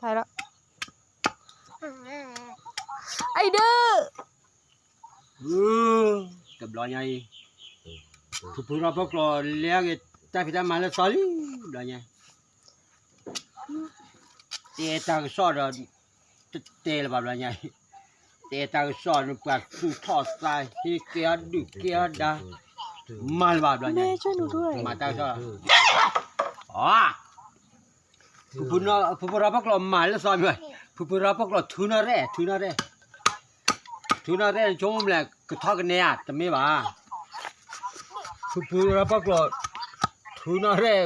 ဖဲလီၤ, အံၤဒုး, တဘျီညါအံၤ, ဖုဖုရၢ်ဖိကျိာ်လဲၤဂ့ၤ တၢ်ဖံးတၢ်မၤလၢစီၤလံ, ဘျီညါ, တဲတၢ်ကစီၣ်ဒီး, တတဲလၢၤဘၣ်ဘျီညါအံၤ, တဲတၢ်ကစီၣ်န့ၣ်ပှၤသူၣ်ထီၣ်သးဟ့ကဲအီၤဒုၣ်ကဲအီၤဒါ, မၤလၢၤဘၣ်ဘျီညါအံၤ, မၤတၢ်ကစီၣ်, အ ဖုဖုရၢ်ဖိကျိာ်မၤလၢစီၤမံၤ, ဖုဖုရၢ်ဖိကျိာ်ထူနီၢ်ရဲၣ် ထူနီၢ်ရဲၣ်, ထူနီၢ်ရဲၣ်ဆိကမိၣ်မလဲၣ် ကထီၣ်ကနဲဧါ တမ့ၢ်ဘၣ်, ဖုဖုရၢ်ဖိကျိာ်, ထူနီၢ်ရဲၣ်,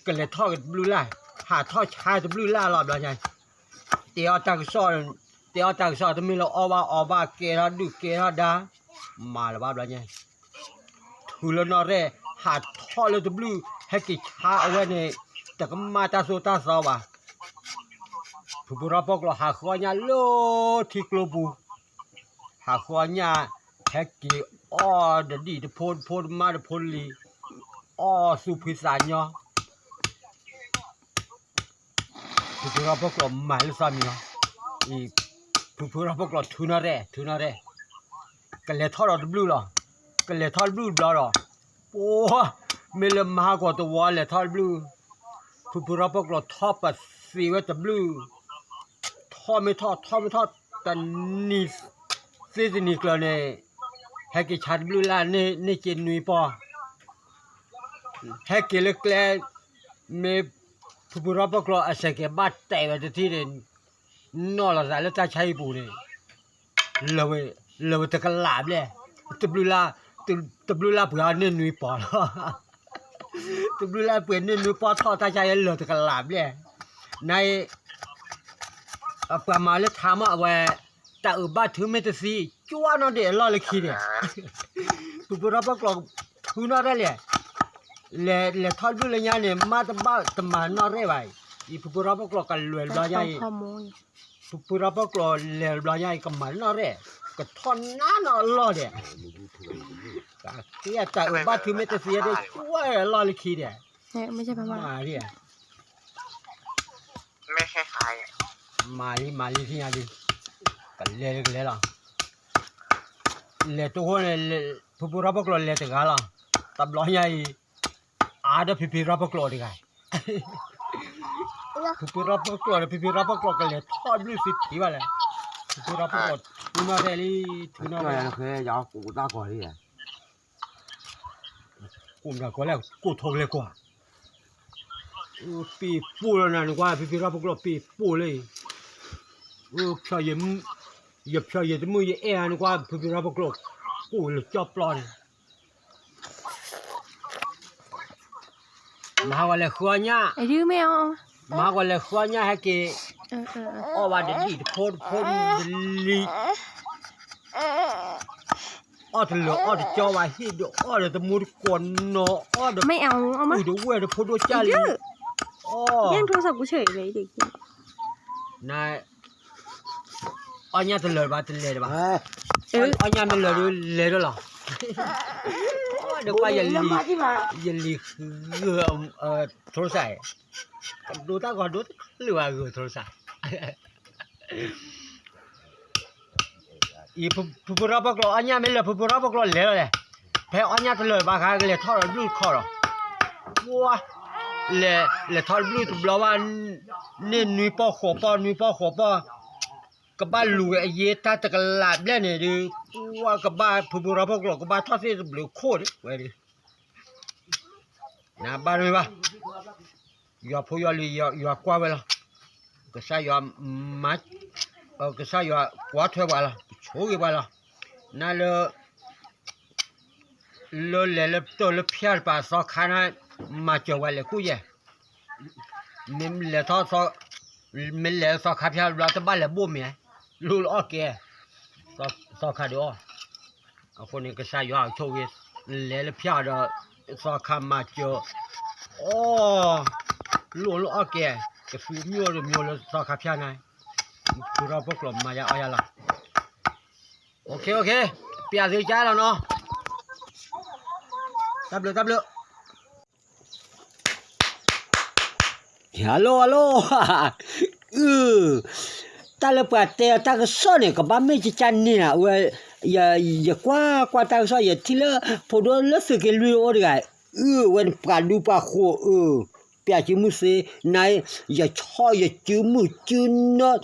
ကလဲၤထီၣ်က့ၤတဘျုးလၢ်, ဟးထီၣ်ဆါတဘျုးလၢ်လီၤဘျီညါ, တဲအီၤတၢ်ကစီၣ်, တဲအီၤတၢ်ကစီၣ်တမ့ၢ်လၢအီၣ်ဘၣ်အီဘၣ် ကဲထီၣ်ဒုၣ်ကဲထီၣ်ဒါ, မၤလၢၤဘၣ်ဘျီညါ ထူလၢနီၢ်ရဲၣ်, ဟးထီၣ်လၢတဘျုး, ဟဲက့ၤဆါအဝဲန့ၣ်, တကမၣ်တၢ်သိၣ်တၢ်သီဘၣ်, ဖုဖုရၢ်ဖိကျိာ်ဟးဃုအီၣ်ညၣ်လၢထံကျိပူၤ, ဟးဃုအီၣ်ညၣ်, ဟဲက့ၤအီၣ်တဒံၣ်တဖိတဖိတမါတဖိတလံၤ, အီၣ်သူၣ်ဖှံသးညီ ဖုဖုရၢ်ဖိကျိာ်မၤလၢစီၤမံၤလီၤ, အံၤ, ဖုဖုရၢ်ဖိကျိာ်ထူနီၢ်ရဲၣ် ထူနီၢ်ရဲၣ်, ကလဲၤထီၣ်ဒီးတဘျုးလီၤ, ကလဲၤထီၣ်တဘျုးတဘျီဒီး, ပှၤ, မ့ၢ်လၢမၤဟးဂီၤတဝီလဲၤထီၣ်တဘျုး, ဖုဖုရၢ်ဖိကျိာ်ထီၣ်ပသံးဝဲတဘျုး, ထီၣ်မ့ၢ်ထီၣ် ထီၣ်မ့ၢ်ထီၣ်, တနံၤ, သ့ၣ်တနံၤကျၢၤန့ၣ်, ဟဲက့ၤဆါတဘျုးလၢ်န့ၣ်က့ၤနွံပီၢ် ဟဲက့ၤလၢကျဲ, မ့ၢ်ဖုဖုရၢ်ဖိကျိာ်အစဲးကဲၤဘၣ်တဲာ်ဝဲတထံၣ်န့ၣ်, နီၣ်လီၤသးလၢတၢ်ဆါဟံၣ်ပူၤန့ၣ်, လၢာ်ဝဲတကလးဘျဲၣ်, တဘျုးလၢ်, တဘျုးလၢ်ပှ့ၤအီၤန့ၢ်နွံပီၢ်လီၤ, တဘျုးလၢ်ပှ့ၤန့ၢ်နွံပီၢ်ထီၣ်တၢ်ဆါဟံၣ်လၢာ်တကလးဘျဲၣ်, နအံၤ ပှၤမၤလၢထါမးအဝဲ, တၢ်အုၣ်ဘၣ်ထုမ့ၢ်တသံ, ကၠွနီၣ်ဒံးအလီၢ်လၢခံဒံး, ဖုဖုရၢ်ဖိကျိာ်ထူနီၣ်ရဲၣ်လဲၣ်, လဲၤလဲၤထီၣ်တဘျုးလၢညါန့ၣ် မ့ၢ်တဘၣ်တမၤနီၣ်ရဲၣ်ဘၣ်, အံၤဖုဖုရၢ်ဖိကျိာ်ကလဲၤတဘျီညါအံၤ, ဖုဖုရၢ်ဖိကျိာ်လဲၤတဘျီညါအံၤ ကမၤနီၣ်ရဲၣ်, ကထီၣ်နါနီၣ်အလီၢ်ဒံး, တၢ်အုၣ်ဘၣ်ထုမ့ၢ်တသံဒံး ကၠွအလီၢ်လၢခံဒံး, မၤဒံး မၤလံ မၤလံ ထံၣ်ညါဒုး, ကလဲၤလၢကလဲၤလီၤ, လဲၤတအိၣ်န့ၣ်, ဖုဖုရၢ်ဖိကျိာ်လဲၤတဂၤလီၤ, တဘျီညါအံၤ, အါဒီးဖံဖံရၢ်ဖိကျိာ်တဂၤ, ဖုဖုရၢ်ဖိကျိာ်ဒီး ဖံဖံရၢ်ဖိကျိာ်ကလဲၤထီၣ်ဘျုးသံထံၣ်ဘၣ်လဲၣ်, ဖုဖုရၢ်ဖိကျိာ်ထူနီၣ်ရဲၣ်လံ, ထူနီၣ်ရဲၣ်, ကိးမတၤကိးလဲၣ် ကိးထိၣ်ကလဲၤကွၢ်, ပ့ၤပိၢ်လီၤနၤနကွၢ် ဖံဖံရၢ်ဖိကျိာ်ပ့ၤပိၢ်လၢ, ယဖျီယတမုာ်ယအဲၣ်ဧါနကွၢ် ဖံဖံရၢ်ဖိကျိာ်, ကိၢ်လၢကၠီပျီန့ၣ်, မဟါဂီၤလဲၤဃုအီၣ်ညၣ်, မဟါဂီၤလဲၤဃုအီၣ်ညၣ်ဟဲက့ၤ, အီၣ်ဘၣ်တဒံၣ်တဖိတဖိတလံၤ အီၣ်တလၢာ်အီၣ်တကၠီဘၣ် ဟ့ၣ်ဒီးအီၣ်ဒီးတမူတကိးနီၤ အီၣ်ဒီး, အုၣ်တဝဲၢ်ဒီးဖိဒိၣ်ကၢ်လံ, အီၣ်, န, အီၣ်ညၣ်တလၢာ်ဘၣ်တလဲၤတဘၣ်, အီၣ်ညၣ်မ့ၢ်လၢာ်ဒီးလဲၤဒီးလီၤ, ဒီးကွၢ်, ယလံၤဃု, ထိရစး, ဒိတၢ်ဂီၤဒိတချုးဘၣ်ဂုာ်ထိရစး အံၤ, ဖုဖုရၢ်ဖိကျိာ်အီၣ်ညၣ်မ့ၢ်လၢာ် ဖုဖုရၢ်ဖိကျိာ်လဲၤလီၤလဲၣ်, ဖဲအီၣ်ညၣ်တလၢာ်ဘၣ်ခါ ကလဲၤထီၣ်ဒီးဘျုးတခီဒီး, ပှၤ, လဲၤ, လဲၤထီၣ်တဘျုးတဘျီဘၣ်, န့ၢ်နွံပီၢ်ဃိးပီၢ်, နွံပီၢ်ဃိးပီၢ်, ကဘၣ်လူၤဝဲအယ့ၢ်တၢ်တကလးဘျဲၣ်န့ၣ်ဒီး, ပှၤကဘၣ်ဖုဖုရၢ်ဖိကျိာ် ကဘၣ်ထီၣ်သ့ၣ်တဘျုးခိၣ်ဒံးဝဲဒၣ် နဘၣ်တမ့ၢ်ဘၣ်, ယွၤဖိယွၤလံၤယွၤကွၢ်ဝဲလီၤ, ကစၢ်ယွၤမၤ, ကစၢ်ယွၤကွၢ်ထွဲပှၤလီၤ ကဆိၣ်ဂ့ၤပှၤလီၤ, နလၢ, လၢလဲၤလၢပတိၢ်လၢဖၠၣ်တပၤသီခါန့ၣ်, မၤစၢၤဝဲလဲၤကူၣ်ယဲၢ်, မ့ၢ်လဲၤထီၣ်သီ, မ့ၢ်လဲၤလၢသီခါဖၠၣ်တဘျီ တဘၣ်လဲၤဘိၣ်မ့ၢ်, လိၣ်လၢအီၣ်ကဲ, သီခါဒုးအီၣ် အဃိန့ၣ် ကစၢ်ယွၤအဆိၣ်ဂ့ၤ, လဲၤလၢဖၠၣ်ဒီး, သီခါမၤစၢၤ, အီၣ်, လိၣ်လၢအီၣ်ကဲ, ကသူမ့ၢ်အိၣ်ဒီးမ့ၢ်အိၣ်လၢသီခါဖၠၣ်န့ၣ်, ဖုဖုရၢ်ဖိကျိာ်မၤယၤအီၣ်ယၤလီၤ, ပျဲသုကါလီၤနီၤ, တၢ်ဘျုးတၢ်ဘျုး Hello hello, အ တၢ်လၢပှၤတဲအီၤတၢ်ကစီၣ်န့ၣ် ကဘၣ်မ့ၢ်ကကန့ၣ်ဧါ, အဝဲ ယကွၢ်ကွၢ်တၢ်ကစီၣ် ယထံၣ်လၢ ဖိဒိၣ်လၢသုးက့လွံၢ်အိၣ်တဂၤ, အၢ အဝဲန့ၣ်ပှၤဒူပှၤဃိၤ အၢ ပျၢ်စုမုၢ်သ့, န ယဆီၣ်ယစုမုၢ်စုနၢ,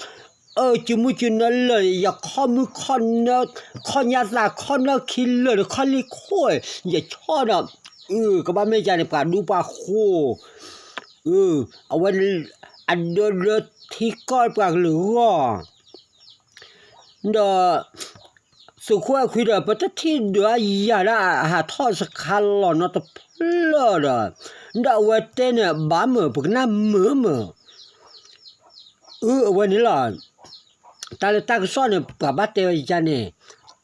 အၢ စုမုၢ်စုနၢလၢာ် ယခီၣ်မုၢ်ခီၣ်နၢ, ခီၣ်ညါသးခီၣ်နၢခံလၢာ်ဒီးခီၣ်လံၢ်ခိၣ်, ယဆီၣ်ဒီး အၢ ကဘၣ်မ့ၢ်ကန့ၣ် ပှၤဒူပှၤဃိၤ အဝဲ အဒၢဒၢထံကီၢ်ပှၤကလုာ်ဂီၢ်, ဒီး သုးခိၣ်အဲၣ်ခွံဒီး ပတထံၣ်ဒုးအယၤဒၣ်အဟးထီၣ်စခါလီၤနီတဖျၢၣ်ဒီး, ဒီးအဝဲတဲန့ၣ် ဘၣ်မုာ် ပကနၣ်မုာ်မုာ် အၢ အဝဲန့ၣ်လီၤ. တၢ်လၢတၢ်ကစီၣ်န့ၣ် ပှၤဘၣ်တဲဝဲယၤန့ၣ်,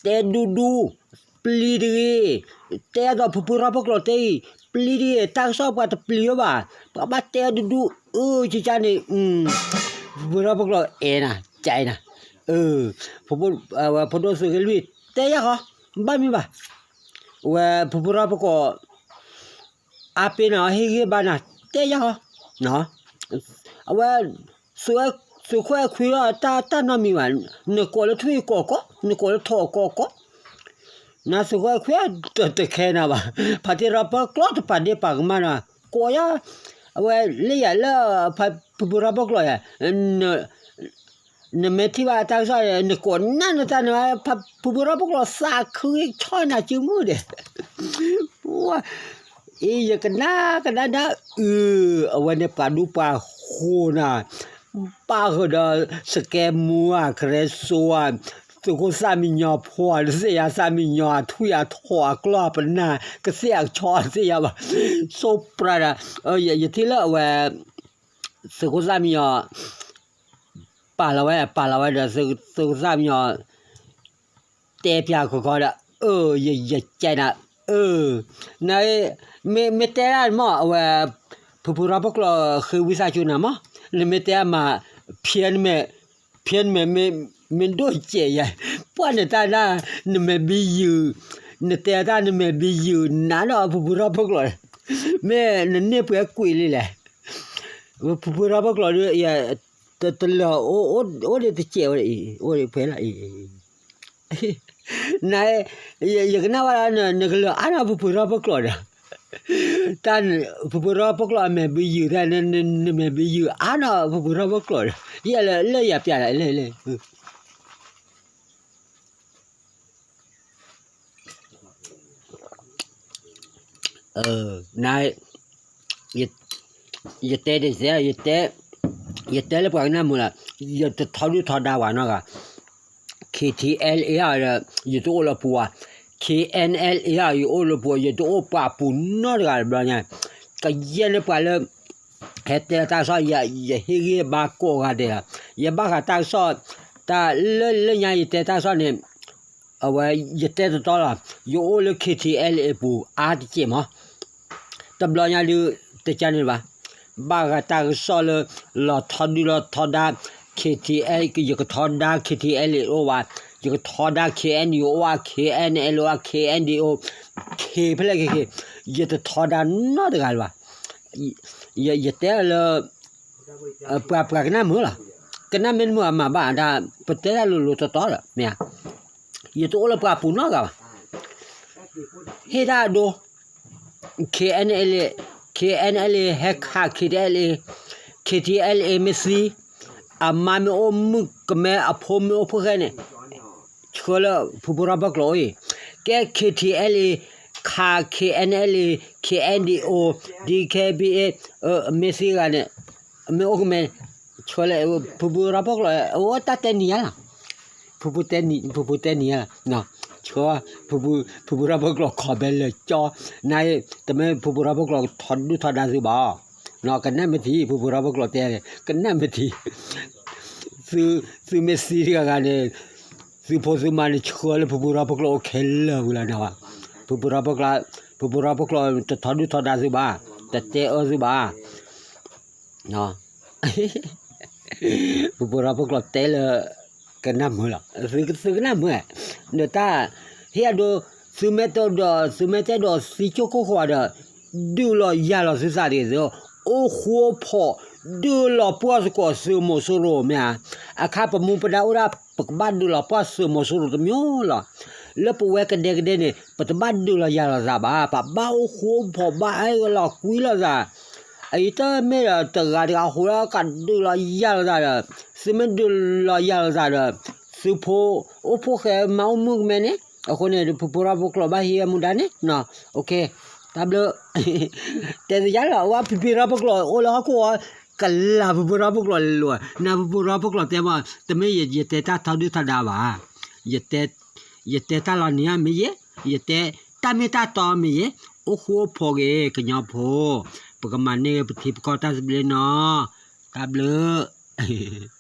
တဲဒူဒူ, ပျံၤတဂ့ၤ, တဲဒီးဖုဖုရၣ်ဖိကျိာ်တဲအံၤ, ပျံၤတဂ့ၤ, တၢ်ကစီၣ်ပှၤတပျံၤဝဲဘၣ်, ပှၤဘၣ်တဲဒူဒူ, အၢ ယၤန့ၣ်, ဖုဖုရၣ်ဖိကျိာ်အဲၣ်နၤ, ကဲနၤ, ဖိဒိၣ်သုးက့လွံၢ်, တဲယၤဃီ, ဘၣ်မ့ၢ်ဘၣ်, ဝဲဖုဖုရၣ်ဖိကျိာ် အါပ့ၤနၤ ဟ့ၣ်ဂံၢ်ဘါနၤ, တဲယၤဃီ, အဝဲ သုးခိၣ်အဲၣ်ခွံဒီး တၢ်နီတမံၤဘၣ်, နကိးလၢထွံၣ်ကိးကိး, နကိးလၢထိးကိးကိး, နသုးခိၣ်အဲၣ်ခွံတတခဲနၤဘၣ်, ဖါတံၢ်ရၢ်ပၢၢ်ကျီၢ်တပာ်ဒ့ၣ်ပာ်ကမၣ်နၤ, ကိးယၤ, အဝဲလၢယၤလၢ ဖုဖုရၣ်ဖိကျိာ်ယၤ နမ့ၢ်ထံၣ်ဘၣ်တၢ်ကစီၣ် နကိးနၢ်နတၢ်န့ၣ် ဖုဖုရၣ်ဖိကျိာ်သးခုဂ့ၤဆီၣ်နၤစုမုၢ်ဒဲး, အံၤ ယကနၣ်ကနၣ်ဒၣ်အုး, အဝဲန့ၣ်ပှၤဒူပှၤဃိၤနၤ, ဘၣ်ဃုာ်ဒီး စကဲမူဧါ ကရၢစိဧါ, သုးခိၣ်သၣ်မံညီၤဖိဧါ တသ့ၣ်ညါသၣ်မံညီၤအထွံၣ်အထိးအကျီၢ်အပနၢ် ကသ့ၣ်အကဆီတသ့ၣ်ညါဘၣ်, စိပြးဒီး ယထံၣ်လၢအဝဲ သုးခိၣ်သၣ်မံညီၤ ပာ်လီၤဝဲ ပာ်လီၤဝဲဒီး သုးခိၣ်သၣ်မံညီၤ တဲပၠးကီကီဒီး အၢ ယကဲနၤ အၢ န မ့ၢ်တဲဒၣ်မ့ၢ်အဝဲ ဖုဖုရၣ်ဖိကျိာ်ဃ့ဝံသးစူၤနၤမး, နမ့ၢ်တဲအမၤ ဖျဲနမဲာ် ဖျဲနမဲာ် မ့ၢ်ဒိၣ်စဲးယဲ, ပှၢ်နတၢ်ဒၣ် နမဲာ်ဘံယုာ်, နတဲတၢ်နမဲာ်ဘံယုာ် နၤဒီးဖုဖုရၣ်ဖိကျိာ်, မ့ၢ်နန့ၢ်ပှဲၤကွံာ်လံလဲၣ်, ဖုဖုရၣ်ဖိကျိာ်ဒီး တလၢာ် အိၣ်ဒံးတစဲးဝဲအံၤ အိၣ်ဒံးဖဲလီၤအံၤ န ယကနၣ်ဝဲဒၣ် နကလၢာ်အါနီၢ်ဖုဖုရၣ်ဖိကျိာ်ဒီး တၢ် ဖုဖုရၣ်ဖိကျိာ်အမဲာ်ဘံယုာ်တၢ် နမဲာ်ဘံယုာ်အါနီၢ်ဖုဖုရၣ်ဖိကျိာ်ဒီး ယဲလၢယၤပျးလၢလဲၣ် န ယတဲဒ်စဲး ယတဲလၢပှၤကနၣ်မုာ်လီၤ, ယတထီဒုၣ်ထီဒါပှၤနီတဂၤ, K T L A ဒီး ယတအိၣ်လၢပူၤဘၣ်, K N L A ဒီး ယအိၣ်လၢပူၤ ယတအိၣ်ပှၤပူၤနီတဂၤတဘျီညါ, ကယဲၢ်န့ၢ်ပှၤလၢ ဟဲတဲတၢ်ကစီၣ် ယဟ့ၣ်ဂံၢ်ဘါကိးဂၤဒဲးလီၤ, ယဘၣ်ဃးတၢ်ကစီၣ် တၢ်လၢလၢညါယတဲတၢ်ကစီၣ်န့ၣ် အဝဲ ယတဲတတီလီၤ, ယအိၣ်လၢ K T L A အပူၤအါတက့ၢ်မး, တဘျီညါဒုး တကန့ၣ်ဘၣ်, ဘၣ်ဃးတၢ်ကစီၣ်လၢ လီၤထီဒုၣ်လီၤထီဒါ K T L A ယကထီဒါ K T L A အိၣ်ဝဲ, ယကထီဒါ K N U အိၣ်ဝဲ K N L အိၣ်ဝဲ K N D O ခ့ဖဲလဲၣ်ခ့ခ့, ယတထီဒါနီတဂၤလၢၤဘၣ်, ယတဲလၢ ပှၤပှၤကနၣ်မုာ်လီၤ, ကနၣ်မ့ၢ်တမုာ်အမၤဘၣ်ဒၣ် ပတဲတၢ်လိၤလိၤတီတီဒီး မ့ၢ်ဧါ, ယတအိၣ်လၢပှၤပူၤနီတဂၤဘၣ်, ဟ့ၣ်တၢ်အဒိ K N L A, K N L A ဟဲခး K T L A, K T L A မ့ၢ်သံ, အမါမ့ၢ်အိၣ်မုၣ်ကမဲ အဖိမ့ၢ်အိၣ်ဖိၣ်ဃဲန့ၣ် ဆှၢလၢဖုဖုရၣ်ဖိကျိာ်အံၤ, ကဲ K T L A ခး K N L A, K N D O, D K B A မ့ၢ်သံဂၤန့ၣ် မ့ၢ်အိၣ်ကမဲ ဆှၢလၢဖုဖုရၣ်ဖိကျိာ် အဝဲတၢ်တဲနံၤညါလီၤ, ဖုဖုတဲနံၤညါလီၤ, ဆှၢ ဖုဖုရၣ်ဖိကျိာ်ခီၣ်ဘဲလၢာ်ကၠီ, န တမ့ၢ်ဖုဖုရၣ်ဖိကျိာ်ထီဒုၣ်ထီဒါသုဘၣ်, ကနၣ်မ့ၢ်ထံ ဖုဖုရၣ်ဖိကျိာ်တဲ ကနၣ်မ့ၢ်ထံ သုမ့ၢ်သံတဂၤဂၤန့ၣ် သုဖိသုမါန့ၣ် ဆှၢလၢဖုဖုရၣ်ဖိကျိာ်အိၣ်ခဲလၢာ်ဝံၤလီၤန့ၣ်ဘၣ်, ဖုဖုရၣ်ဖိကျိာ် ဖုဖုရၣ်ဖိကျိာ်တထီဒုၣ်ထီဒါသုဘၣ်, တတဲအၢသုဘၣ်, ဖုဖုရၣ်ဖိကျိာ်တဲလၢ ကနၣ်မုာ်လီၤ, သုကနၣ်မုာ်, ဒီးတၢ် ဟ့ၣ်အဒိ သုမ့ၢ်တဲဒီး သုမ့ၢ်တဲဒီးသံကၠိၣ်ခိၣ်ဃိဒီး ဒုးလီၤယၤလီၤသုသးတဂ့ၤ, အိၣ်ဃူအိၣ်ဖိး ဒုးလီၤပှီၢ်သကိးသုမိၢ်စိရိၤမ့ၢ်ဧါ, အခါပမူပဒါအိၣ်ဒၣ် ပကဘၣ်ဒုးလီၤပှၢ်သုးမီၤစိရိၤတမံၤလီၤ. လၢပဝဲကဒဲကဒဲန့ၣ် ပတဘၣ်ဒုးလီၤယၤလိာ်သးဘၣ်, ပဘၣ်အိၣ်ဃူအိၣ်ဖိး ဘၣ်အဲၣ်လီၤကွံလိာ်သး. အအံၤတမ့ၢ်ဒီးတဂၤတဂၤဃိလၢကဒုးလီၤယၤလိာ်သးဒီး, သုမ့ၢ်ဒုးလီၤယၤလိာ်သးဒီး, သုဖိအိၣ်ဖိၣ်ဃဲမါအိၣ်မုၣ်ကမဲန့ၣ်, အဃိန့ၣ် ဖုဖုထီၣ်ဖိကျိာ်ဘၣ်ဟံးဝဲမူဒါန့ၣ်, တၢ်ဘျုး တဲသ့ၣ်ညါလီၤ အဝဲဖုဖုထီၣ်ဖိကျိာ်အိၣ်လၢဟီၣ်ခိၣ်အီၤ, ကလၤဖုဖုထီၣ်ဖိကျိာ်လဲၤလိာ်, နဖုဖုထီၣ်ဖိကျိာ်တဲမး, တမ့ၢ်ယတဲတၢ်ထီဒုၣ်ထီဒါဘၣ်, ယတဲတၢ်လီၤနံၤဧါမ့ၢ်ယဲ, ယတဲတၢ်မ့ၢ်တၢ်တီမ့ၢ်ယဲ, အိၣ်ဃူအိၣ်ဖိးဂ့ၤ ကညီဖိ, ပကမၤန့ၢ်ပထံပကီၢ်တၢ်သဘျ့နီၤ, တၢ်ဘျုး